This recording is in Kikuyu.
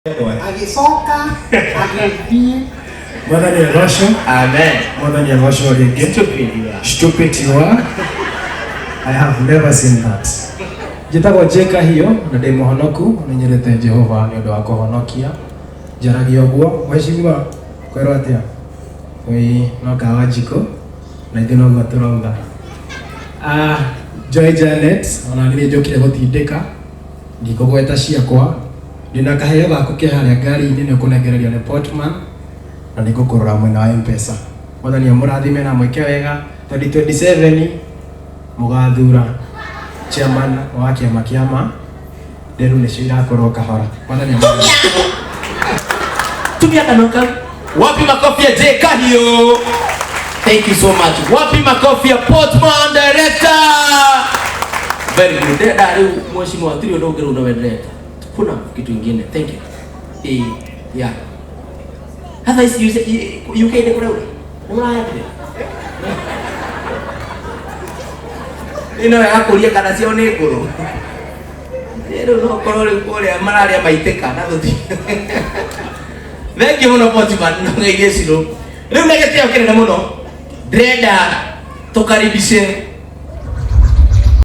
Agĩcoka agĩthiĩ. Mwathani agocwo. Amen. Mwathani agocwo rĩngĩ. Stupid you are. Stupid you are. I have never seen that. Njĩtagwo J Kahiũ na ndĩ mũhonoku, menyerete Jehova nĩ ũndũ wa kũhonokia. Njaragia ũguo, mheshimiwa, kwĩrwo atĩa? Ĩĩ, no kawa njikũ na ithuĩ noguo tũrauga. Ah, Joy Janet, ona niĩ nĩ njũkire gũtindĩka, ndikũgweta ciakwa. Ndĩna kaheo gaku ke harĩa ngari-inĩ nĩ ũkũnengererio nĩ Portman na nĩ ngũkũrora mwena wa M-Pesa. Mwathani amũrathime na amwĩke wega. 2027 mũgathura chairman wa kĩama kĩa ma nderu nĩcio irakũrwo kahora. Mwathani amũrathime. Tumia kanua kau. Wapi makofi ya J Kahiũ? Thank you so much. Wapi makofi ya Portman director? Very good. Ndĩrenda rĩu mheshimiwa tiri ũndũ ũngĩ rĩu nowe ndĩrenda. Kuna kitu ingine. Thank you. Eh, yeah. Hata isi UK nĩ kũraura. Nĩ mũrahandire? Ĩno yakũria kana cio nĩ ngũrũ. Rĩu no korwo rĩu kũrĩa mararĩa maitĩka na tũti. Thengiũ mũno Portman no ngeithie Ciro. Rĩu na gĩtĩo kĩnene mũno ndĩrenda tũkaribishe.